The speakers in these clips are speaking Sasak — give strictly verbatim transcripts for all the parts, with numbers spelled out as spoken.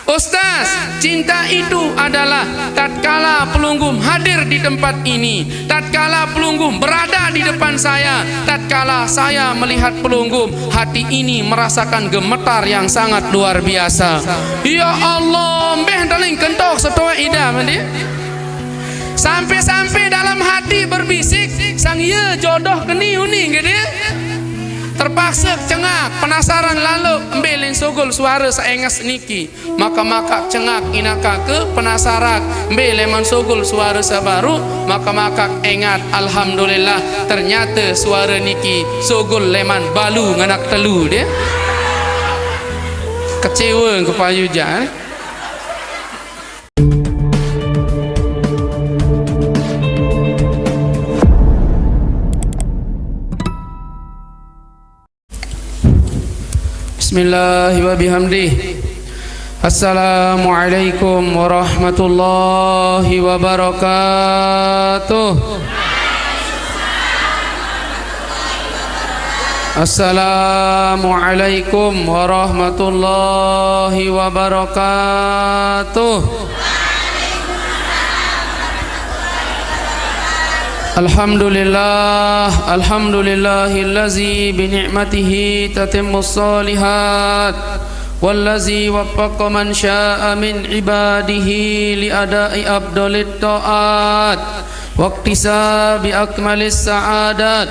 Ustaz, cinta itu adalah tatkala pelungguh hadir di tempat ini, tatkala pelungguh berada di depan saya, tatkala saya melihat pelungguh, hati ini merasakan gemetar yang sangat luar biasa. Ya Allah, mbeh taling kentok setoe ida mandi. Sampai-sampai dalam hati berbisik, sang iya jodoh keni uni gede. Terpaksa cengak, penasaran lalu, mbeh len sogol suara seenges niki. Maka makak cengak inaka ke penasarak, mbeh leman sogol suara sabaru, maka makak engat, alhamdulillah, ternyata suara niki sogol leman balu nganak telu dia. Kecewa ke payu jan. Bismillah wa bihamdih. Assalamualaikum warahmatullahi wabarakatuh. Assalamualaikum warahmatullahi wabarakatuh. Alhamdulillah, alhamdulillahillazi bi ni'matihi tatimmus shalihat, wallazi waffaqa man syaa min ibadihi li adai afdalit taat, waqtisabi akmalis saadat.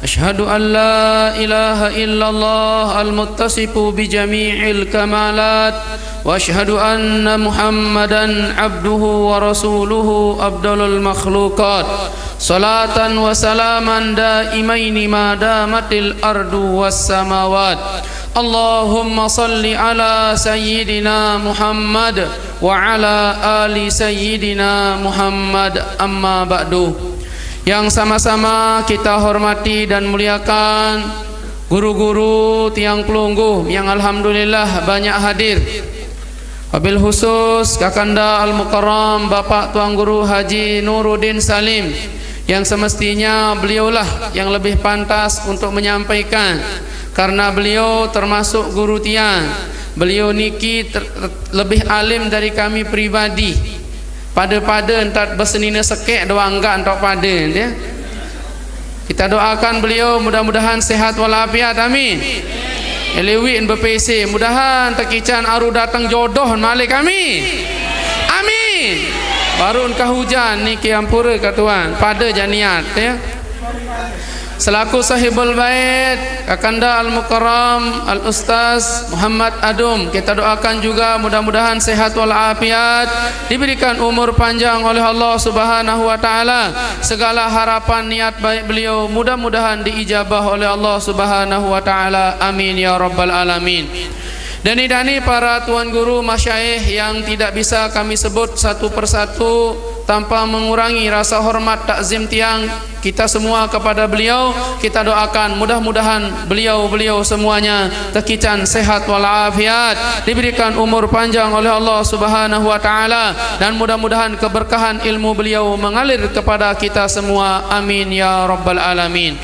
Asyhadu an la ilaha illallah al-muttasifu bi jami'il kamalat, wa asyhadu anna Muhammadan abduhu wa rasuluhu afdalul makhluqat. Salatan wa salaman daimaini ma damatil ardu was samawat. Allahumma salli ala sayyidina Muhammad wa ala ali sayyidina Muhammad, amma ba'du. Yang sama-sama kita hormati dan muliakan guru-guru tiang pelungguh yang alhamdulillah banyak hadir. Wabil khusus Kakanda Al-Mukarram Bapak Tuan Guru Haji Nuruddin Salim, yang semestinya beliaulah yang lebih pantas untuk menyampaikan, karena beliau termasuk guru tiang. Beliau niki ter-, lebih alim dari kami pribadi. Pada-pada entat besenina sekek doang enggak entok pada dia. Kita doakan beliau mudah-mudahan sehat walafiat. Amin. Eliwin bepese, mudahan tekican aru datang jodoh malik. Amin. Amin. Baru engkah hujan niki ampura ke Tuhan. Pada janiat ya. Selaku sahibul bait, Kakanda Al-Mukarram Al-Ustaz Muhammad Adum, kita doakan juga mudah-mudahan sehat walafiat, diberikan umur panjang oleh Allah Subhanahu wa taala. Segala harapan niat baik beliau mudah-mudahan diijabah oleh Allah Subhanahu wa taala. Amin ya rabbal alamin. Dani-dani para tuan guru masyaikh yang tidak bisa kami sebut satu persatu tanpa mengurangi rasa hormat takzim tiang kita semua kepada beliau, kita doakan mudah-mudahan beliau-beliau semuanya tekican sehat walafiat, diberikan umur panjang oleh Allah Subhanahu wa taala, dan mudah-mudahan keberkahan ilmu beliau mengalir kepada kita semua. Amin ya rabbal alamin.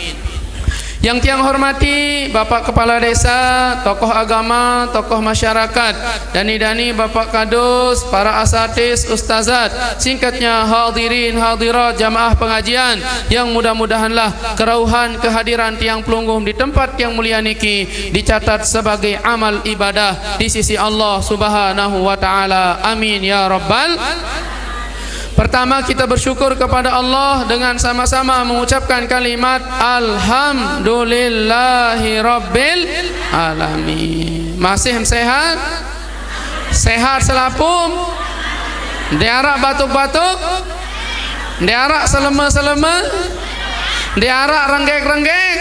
Yang tiang hormati Bapak Kepala Desa, tokoh agama, tokoh masyarakat, dani-dani Bapak Kadus, para asatis, ustazat, singkatnya hadirin hadirat jamaah pengajian, yang mudah-mudahanlah kerauhan kehadiran tiang pelungguh di tempat yang mulia niki dicatat sebagai amal ibadah di sisi Allah Subhanahu wa taala. Amin ya rabbal. Pertama, kita bersyukur kepada Allah dengan sama-sama mengucapkan kalimat alhamdulillahirabbil alamin. Masih sehat? Sehat selapuh? Diarak batuk-batuk? Diarak selema-selema? Diarak renggek-renggek?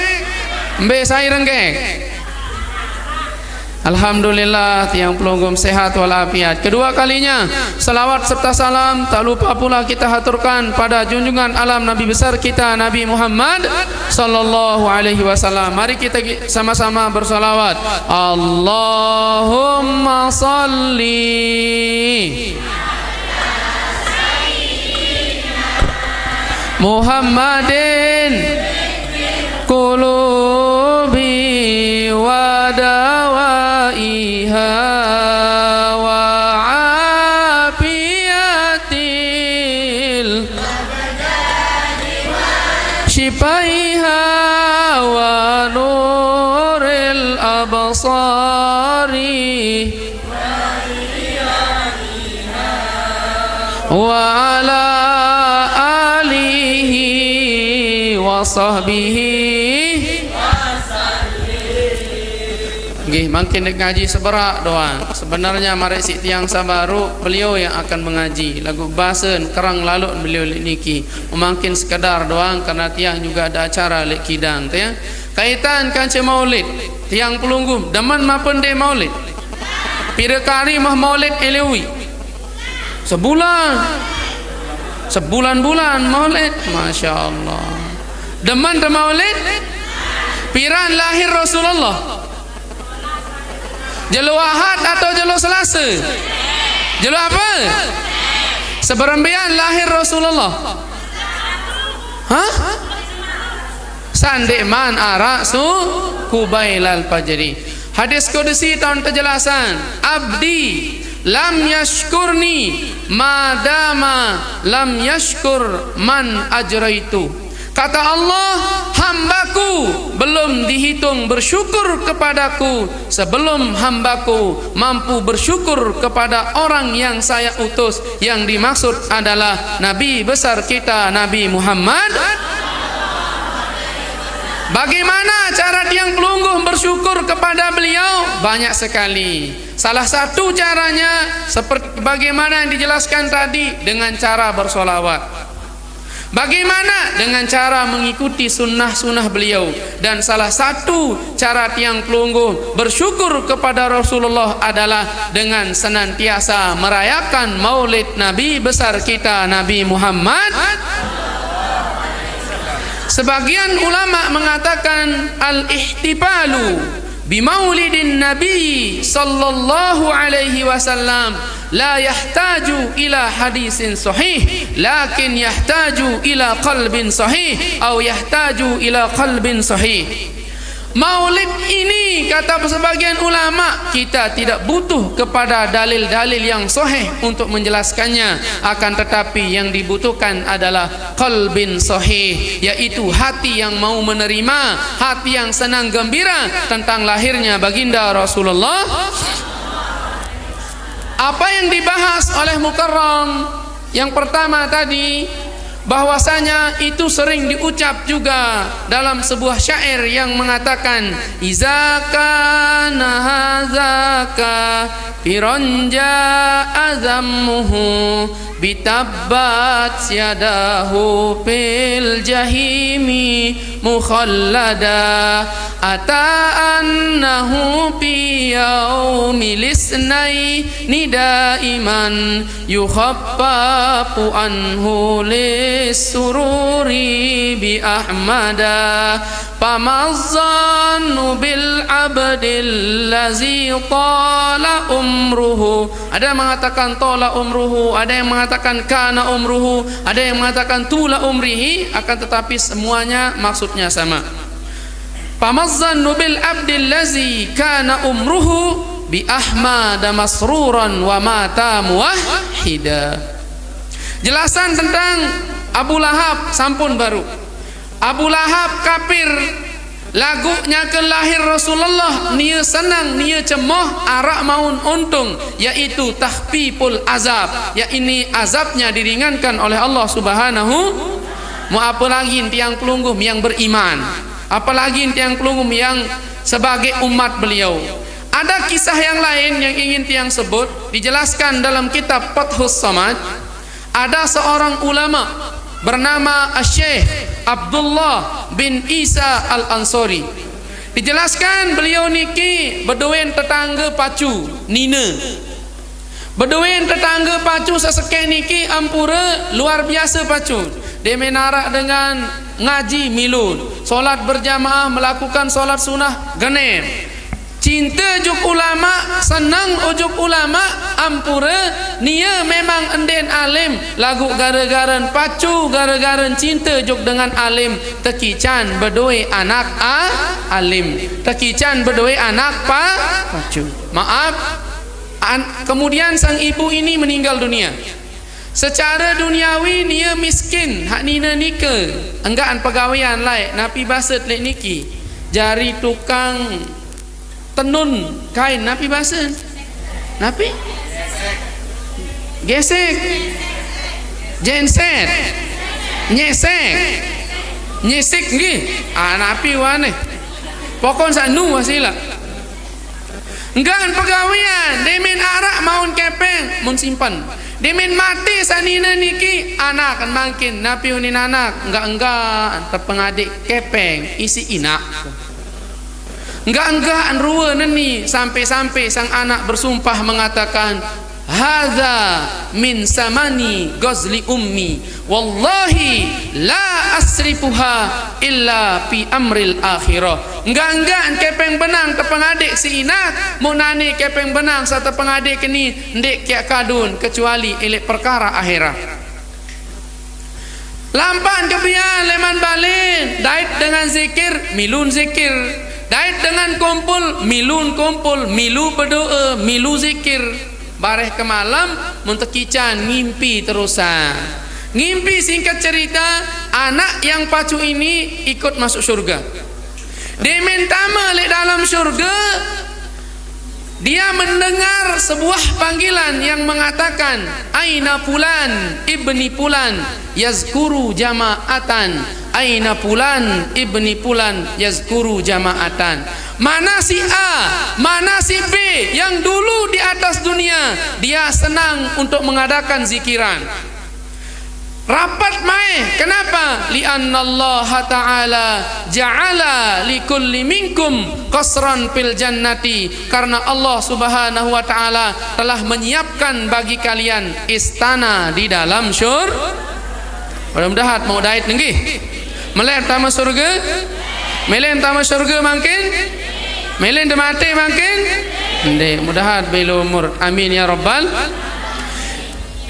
Mbek sai renggek. Alhamdulillah, tiang pelungguh sehat walafiat. Kedua kalinya, salawat serta salam tak lupa pula kita haturkan pada junjungan alam Nabi besar kita, Nabi Muhammad sallallahu alaihi wasallam. Mari kita gi-, sama-sama bersalawat. Allahumma salli Muhammadin qulubi wa dawaiha wa فيها ونور الأبصار وعلى آله وصحبه. Nggih, mangkin dek ngaji seberak doang. Sebenarnya mari si tiang sabaru, beliau yang akan mengaji. Lagu basen kerang lalu beliau niki. Mangkin sekedar doang karena tiang juga ada acara lek kidang tu ya. Kaitan kanca maulid, tiang pelungguh demen mapen de maulid. Pira kali mah maulid elewi? Sebulan. Sebulan-bulan maulid, masya Allah. Demen te maulid? Piran lahir Rasulullah? Jelo Ahad atau jelo Selasa? Jelo apa? Seberembian lahir Rasulullah? Hah? Sandik man arak su kubailal fajri. Hadis kudusi tahun penjelasan. Abdi lam yashkurni madama lam yashkur man ajraitu. Kata Allah, hambaku belum dihitung bersyukur kepadaku sebelum hambaku mampu bersyukur kepada orang yang saya utus. Yang dimaksud adalah Nabi besar kita, Nabi Muhammad. Bagaimana cara tiang pelungguh bersyukur kepada beliau? Banyak sekali. Salah satu caranya seperti bagaimana yang dijelaskan tadi, dengan cara bersolawat. Bagaimana? Dengan cara mengikuti sunnah-sunnah beliau. Dan salah satu cara tiang pelungguh bersyukur kepada Rasulullah adalah dengan senantiasa merayakan maulid Nabi besar kita, Nabi Muhammad. Sebagian ulama mengatakan al-ihtifalu bimaulidin Nabi sallallahu alaihi wasallam la yahtaju ila hadisin sahih, lakin yahtaju ila qalbin sahih, au yahtaju ila qalbin sahih. Maulid ini, kata sebagian ulama, kita tidak butuh kepada dalil-dalil yang sahih untuk menjelaskannya, akan tetapi yang dibutuhkan adalah qalbin sahih, yaitu hati yang mau menerima, hati yang senang gembira tentang lahirnya baginda Rasulullah. Apa yang dibahas oleh Mukarram yang pertama tadi, bahwasanya itu sering diucap juga dalam sebuah syair yang mengatakan, "Iza kana hazaka fironja azammuhu bitabbat yadahu fil jahimi mukhallada." Ata annahu fi yaumil isnaini daiman yukhaffafu anhu lisururi bi Ahmada. Famazannu bil abdil lazi tala umruhu. Ada yang mengatakan tola umruhu, ada yang mengatakan kana umruhu, ada yang mengatakan tula umrihi, akan tetapi semuanya maksudnya sama. Famazannu bil abdil lazi kana umruhu bi Ahmada masruran wa mata muwahhida. Jelasan tentang Abu Lahab sampun baru. Abu Lahab kafir, lagunya ke lahir Rasulullah, nia senang, nia cemoh, arak maun untung, yaitu takhfiful azab, yakni azabnya diringankan oleh Allah Subhanahu. Mau apa lagi tiang pelungguh yang beriman, apalagi tiang pelungguh yang sebagai umat beliau. Ada kisah yang lain yang ingin tiang sebut, dijelaskan dalam kitab Fathus Samad. Ada seorang ulama bernama Syekh Abdullah bin Isa Al-Ansori. Dijelaskan beliau niki bedoen tetangga pacu, nina. Bedoen tetangga pacu seseke niki ampura luar biasa pacu. Dia menarak dengan ngaji milu, solat berjamaah, melakukan solat sunnah genem. Cinta juk ulama, senang ujuk ulama, ampura, nia memang enden alim, lagu gara-garan pacu, gara-garan cinta juk dengan alim, tekican bedoe anak a-, alim, tekican bedoe anak pa-, pacu. Maaf, an-, kemudian sang ibu ini meninggal dunia. Secara duniawi nia miskin, hak nina nika. Enggak an pegawean lai, napi basut lek niki? Jari tukang tenun kain, napi basut? Napi? Gesek. Genset. Nyesek. Nyesik nggih. Ah, napi wane? Pokon sanu wasila. Enggan pegawean, demen arak maun kepeng, mun simpen. Demen mati sanina niki, anak mangkin, napi unin anak, enggak-enggak tepengadik kepeng, isi inak. Enggak-enggak rua neni, sampai-sampai sang anak bersumpah mengatakan, "Hadza min samani ghazli ummi, wallahi la asrifuha illa fi amril akhirah." Enggak-enggak kepeng benang tepengadik si inak, munani kepeng benang sa tepengadik keni, ndik kiak kadun kecuali ilik perkara akhirat. Lampan kebian leman balin, dait dengan zikir, milun zikir. Dait dengan kumpul, milun kumpul, milu berdoa, milu zikir. Bareh ke malam, mun tekican ngimpi terusan. Ngimpi, singkat cerita, anak yang pacu ini ikut masuk syurga. Demen tama lek dalam syurga, dia mendengar sebuah panggilan yang mengatakan, "Aina pulan ibni pulan yazkuru jama'atan. Aina pulan ibni pulan yazkuru jama'atan." Mana si A, mana si B yang dulu di atas dunia, dia senang untuk mengadakan zikiran. Rapat mai. Kenapa? Li'annallaha ta'ala ja'ala likulli minkum qasran fil jannati. Karena Allah Subhanahu wa taala telah menyiapkan bagi kalian istana di dalam syur. Mudah-mudahan mau dait nenggih. Melen tama surga? Melen tama surga mangkin? Melen demate mangkin? Nde, mudahan bela umur. Amin ya rabbal.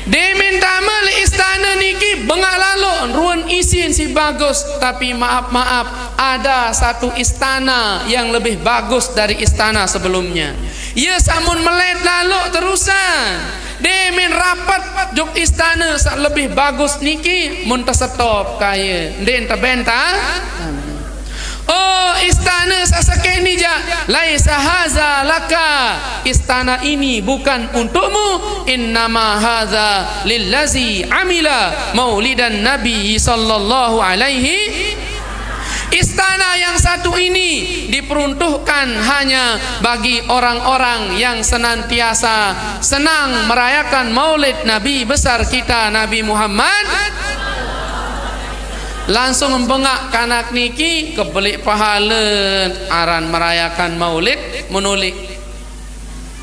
Demen tama lek istana niki bengak lalu, ruan isin si bagus, tapi maaf-maaf, ada satu istana yang lebih bagus dari istana sebelumnya. Ia samun melet lalu terusan. Demen rapat juk istana sa lebih bagus niki, mun tesetop kaya. Nden tebenta. Oh, istana sasakeh ni ja, laisa haza laka. Istana ini bukan untukmu, innama haza lillazi amila maulidan Nabi sallallahu alaihi. Istana yang satu ini diperuntukkan hanya bagi orang-orang yang senantiasa senang merayakan maulid Nabi besar kita, Nabi Muhammad. Langsung membengak kanak niki, kebelik pahala aran merayakan maulid, menulik.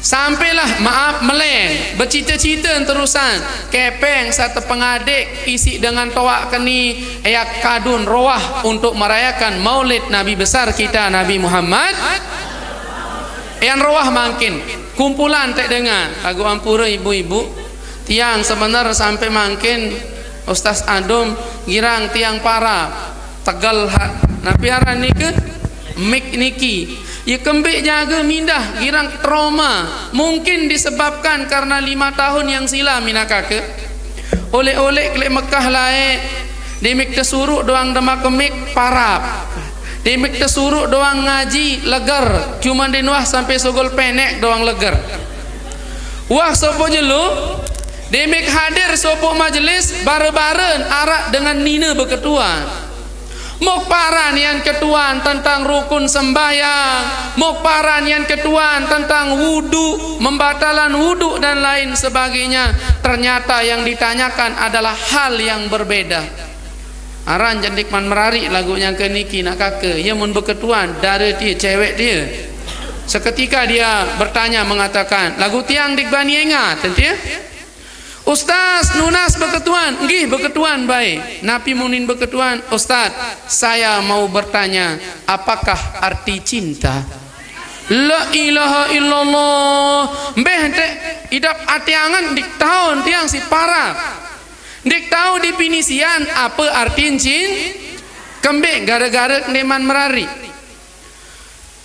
Sampailah, maaf, meleng, bercita-cita terusan, kepeng satu pengadik, isi dengan toak keni, eak kadun roah untuk merayakan maulid Nabi besar kita, Nabi Muhammad. Yang roah mangkin, kumpulan tak dengar, lagu ampura ibu-ibu, tiang sebenar sampai mangkin, Ustaz Adum, girang tiang para, tegal ha, napi aran nika? Mik niki. Ya kembik jaga mindah, girang trauma. Mungkin disebabkan karena lima tahun yang silam, ina kaka. Oleh-oleh kelek Mekah lae, di mik tesuruk doang demak kemik parap. Di mik tesuruk doang ngaji leger, cuma di nuah sampai sogol penek doang leger. Wah, sopo jelu? Di mik hadir sopo majelis, bare-baren arak dengan nina beketuan. Mok paran yang ketuan tentang rukun sembahyang, mok paran yang ketuan tentang wudu, membatalan wudu dan lain sebagainya. Ternyata yang ditanyakan adalah hal yang berbeda. Aran jendik man merari lagu yang ke niki nak kaka. Ia mun beketuan, dara dia, cewek dia. Seketika dia bertanya mengatakan, lagu tiang dik bani engat, tentu ya? Ustaz, nunas beketuan. Nggih, beketuan baik. Napi munin beketuan? Ustaz, saya mau bertanya, apakah arti cinta? La ilaha illallah. Mbeh, dek idap ati angan dik taun tiang si parah. Dik tahu definisian apa artin cin? Kembik gara-gara neman merari.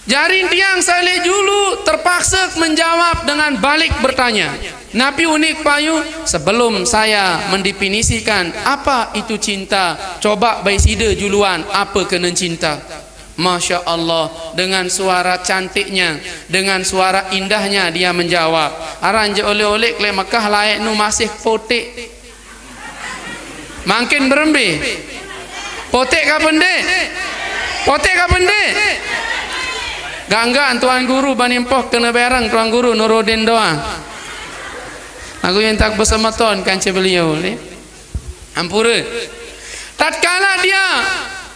Jarin tiang saleh julu terpaksa menjawab dengan balik bertanya. Napi unik payu, sebelum saya mendefinisikan apa itu cinta, coba bai sida juluan apa kena cinta. Masya Allah, dengan suara cantiknya, dengan suara indahnya dia menjawab. Aran je oleh-oleh kele Mekah laek nu masih potek. Mangkin berembe? Potek ka pendek? Potek ka pendek? Ganggan Tuan Guru bani empoh kena bereng Tuan Guru Nuruddin doang. Aku yang tak besemeton kanca beliau ni. Ampura. Tatkala dia,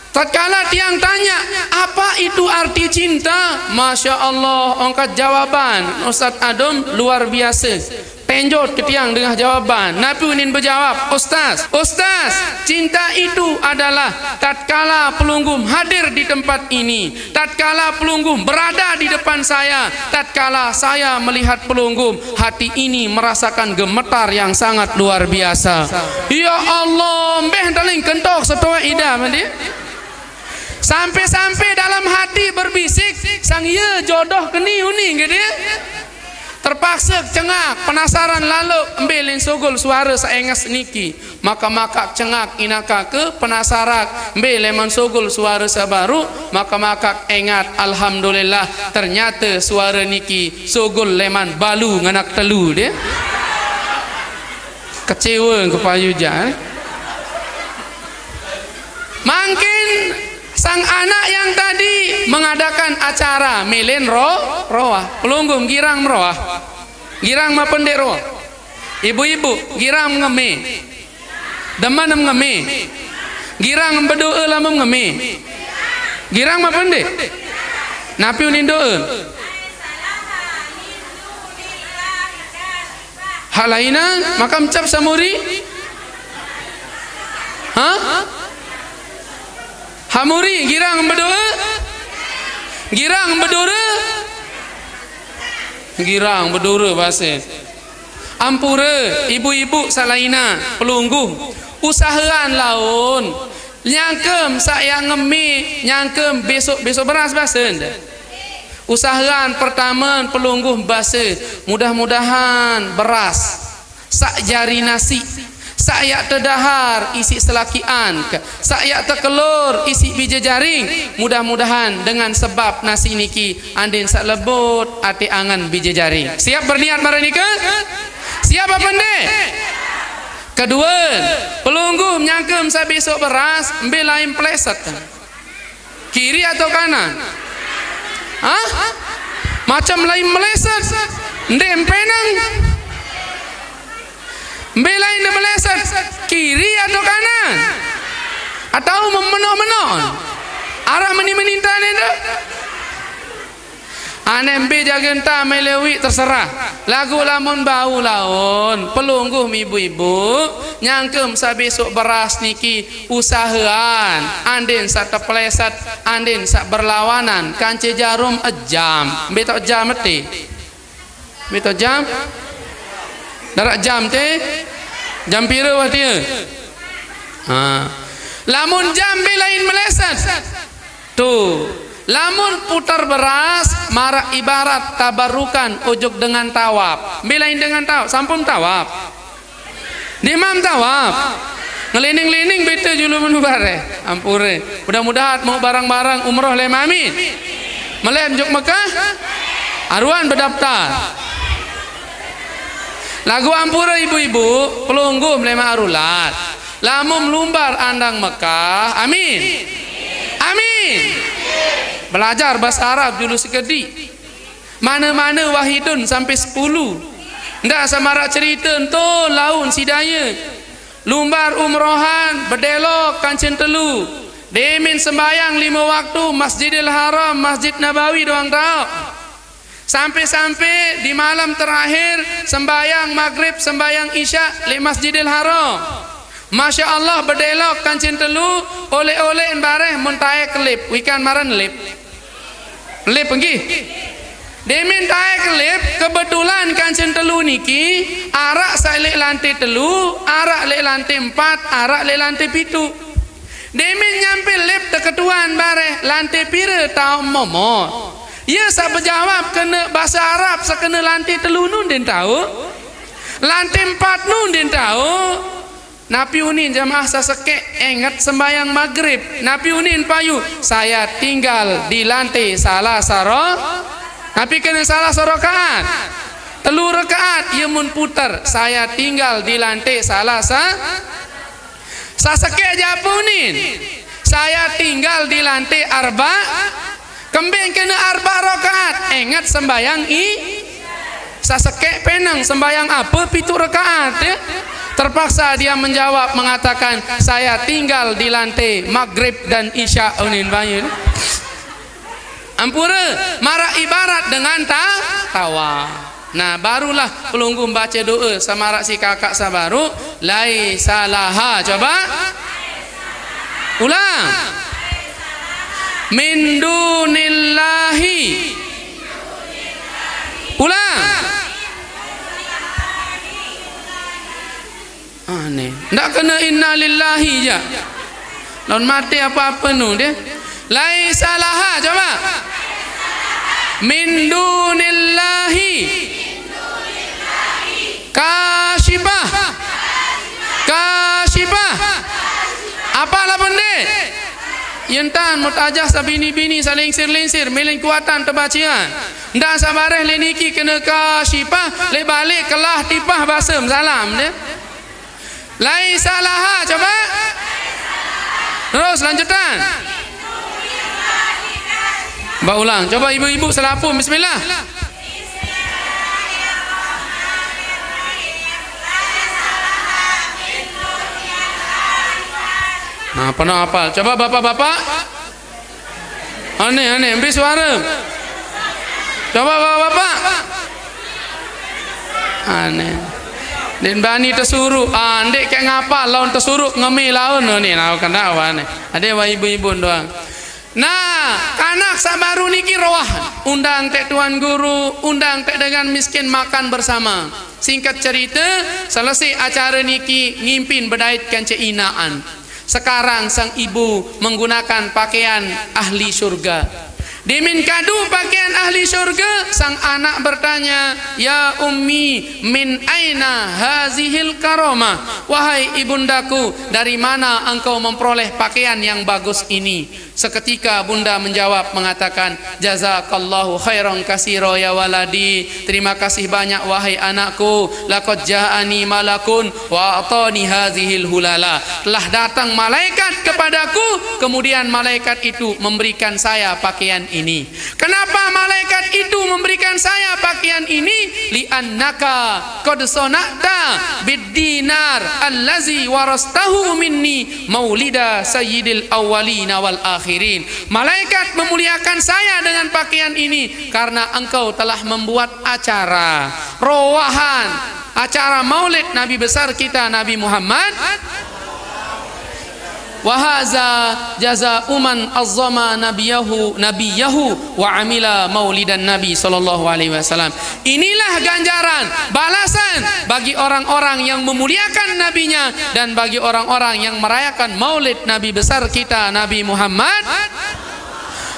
tatkala tiang tanya, apa itu arti cinta? Masya Allah, ongkat jawaban Ustaz Adom luar biasa. Tenjot ke tiang dengah jawaban. Napi unin bejawab, Ustaz, Ustaz, cinta itu adalah tatkala pelungguh hadir di tempat ini, tatkala pelungguh berada di depan saya, tatkala saya melihat pelungguh, hati ini merasakan gemetar yang sangat luar biasa. Ya Allah, mbeh taling kentok setua ida mandi. Sampai-sampai dalam hati berbisik, sang iya jodoh keni uning ke dia. Terpaksa cengak, penasaran lalu, ambil sogol suara seengas niki. Maka makak cengak inaka ke penasarak, ambil leman sogol suara sabaru, maka makak engat, alhamdulillah, ternyata suara niki sogol leman balu nganak telu dia. Kecewa ke payu jan. Mangkin sang anak yang tadi mengadakan acara milen ro, roah. Pelungguh girang meroah. Girang ma pendek roah. Ibu-ibu, girang ngeme. Demen em ngeme. Girang bedoa lamem ngeme. Girang ma pendek. Napi unin doa? Hak lainan, makam cap samuri? Ha? Hamuri, girang bedoa? Girang bedura? Girang bedura bahasa. Ampura, ibu-ibu salaina, pelungguh. Usahaan laun. Nyangkem sak yang ngemi, nyangkem besok-besok beras bahasa enda. Usahaan pertama pelungguh basa, mudah-mudahan beras sak jari nasi, sak yak tedahar isi selakian, sak yak tekelur isi bija jaring. Mudah-mudahan dengan sebab nasi niki andin sak lebut ati angan bija jaring. Siap berniat marah nika? Siap apa ende? Kedua, pelungguh menyangka mesa besok beras, ambil lain peleset. Kiri atau kanan? Hah? Macam lain meleset. Ndek empenang. Ambil lain dia meleset. Kiri atau kanan? Atau memenok-menok? Arah meni-meni entah ni tu. Anembe jaga entah melewi terserah. Lagu lamun bau laun, pelungguh ibu-ibu, nyangkem sabisuk beras niki usahaan, andin sak tepeleset, andin sak berlawanan, kance jarum ejam. Mbe tok jam eti? Mbe tok jam? Darat jam te? Jam pira wah dia? Ha. Lamun jam mbe lain meleset. Tu, lamun putar beras, marak ibarat tabarukan ujuk dengan tawap. Mbe lain dengan tawap, sampun tawap. Dimam tawap. Ngelining-lining bete julu menu bareh. Ampure. Mudah-mudahan mau barang-barang umroh lem amin. Melem juk Mekah. Aruan berdaftar. Lagu ampura ibu-ibu, pelungguh melema arulat. Lamun lumbar andang Mekah, amin. Amin. Belajar bahasa Arab dulu sekedi. Mana-mana wahidun sampai sepuluh. Ndak samarak cerita ento laun sidaya. Lumbar umrohan, bedelok kancing telu. Demin sembayang lima waktu Masjidil Haram, Masjid Nabawi doang tau. Sampai-sampai di malam terakhir sembahyang maghrib, sembahyang isya di Masjidil Haram. Masya Allah, bedelok kancing telu, oleh-oleh bareh mun taek lip, wikan maran lip. Lip nggih. Demin taek lip, kebetulan kancing telu niki, arak sak lek lantai telu, arak lek lantai empat, arak lek lantai pitu. Demin nyampe lip teketuan bareh, lantai pira tau momot. Iya saq bejawab kene base Arab sekene lante telu nu ndeqn tao. Lante empat nu ndeqn tao. Napi unin jemaah saq sekeq enget sembahyang magrib? Napi unin payu? Saya tinggal di lante salah saro-, napi kene salah saq rakaat? Telu rakaat. Ie mun puter, saya tinggal di lante salah sa-, saq sekeq jaq unin, saya tinggal di lante arba. Kembeq kene arba rakaat? Enget sembahyang i-, saq sekeq peneng, sembahyang ape pituq rakaat, ya? Terpaksa dia menjawab, mengatakan, "Saya tinggal di lante magrib dan isya," unin payu. Ampure, maraq ibarat dengan ta-, tawa. Nah, barulah pelungguh bace doe saq maraq siq kakaq saq baruq, "Laisa laha." Coba. Ulang. "Min dunillahi." Ulang. Aneh. Ndaq kene innalillahi jaq. Laun mate ape-ape nu deh. "Laisa laha," coba. "Min dunillahi kasyifah." Kasyifah. Apal ape ndeq? Ye ntan, mut ajah saq bini-bini saq lingsir-lingsir, mele kuatan tebacean. Ndaq saq bareh leq niki kene kasyifah, leq baleq kelah tipah basem salam deh. "Laisa laha," coba. Terus lanjutan. Mbak ulang. Coba ibu-ibu selapuq, bismillah. Nah, penoq apal. Coba bapak-bapak. Aneh, aneh, mbe suare? Coba bapak-bapak. Aneh. Ndeqn bani tesuruq. Ah, ndeq keq ngapal, laun tesuruq ngemi laun. Oh, ni laun kene wah aneh. Adeq wah ibu-ibu doang. Nah, kanak saq baruq niki roah. Undang teq tuan guru, undang teq dengan miskin makan bersama. Singkat cerite, selesai acare niki ngimpin bedait kance inaqan. Sekarang sang ibu menggunakan pakaian ahli surga. Dimin kadu pakaian ahli surga, sang anak bertanya, "Ya ummi, min aina hazihil karamah?" "Wahai ibundaku, dari mana engkau memperoleh pakaian yang bagus ini?" Seketika bunda menjawab, mengatakan, "Jazakallahu khairan katsira ya waladi." "Terima kasih banyak, wahai anakku. Laqad ja'ani malakun wa a'tani hadzihil hulala." Telah datang malaikat kepadaku, kemudian malaikat itu memberikan saya pakaian ini. Kenapa malaikat itu memberikan saya pakaian ini? "Li'annaka qad sana'ta bid dinar allazi warastahu minni maulida sayyidil awwalina wal akhirin." Malaikat memuliakan saya dengan pakaian ini karena engkau telah membuat acara rowahan, acara maulid Nabi besar kita Nabi Muhammad. "Wa hadza jaza'u man azzama nabiyahu, nabiyahu wa amila maulidan Nabi sallallahu alaihi wasallam." Inilah ganjaran, balasan bagi orang-orang yang memuliakan nabinya dan bagi orang-orang yang merayakan maulid Nabi besar kita Nabi Muhammad.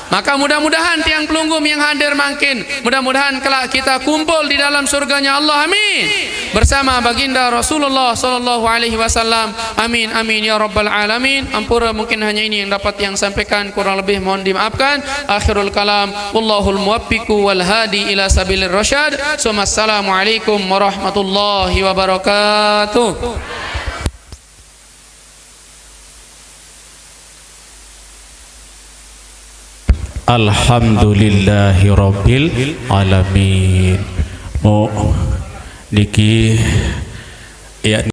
Maka mudah-mudahan tiang pelungguh yang hadir mangkin, mudah-mudahan kelak kita kumpul di dalam surganya Allah, amin, bersama baginda Rasulullah sallallahu alaihi wasallam, amin, amin ya rabbal alamin. Ampura, mungkin hanya ini yang dapat yang sampaikan, kurang lebih mohon dimaafkan. Akhirul kalam, wallahul muwaffiqu wal hadi ila sabilir rasyad. Summa assalamualaikum warahmatullahi wabarakatuh. Alhamdulillahirabbil alamin. Mo niki, ya,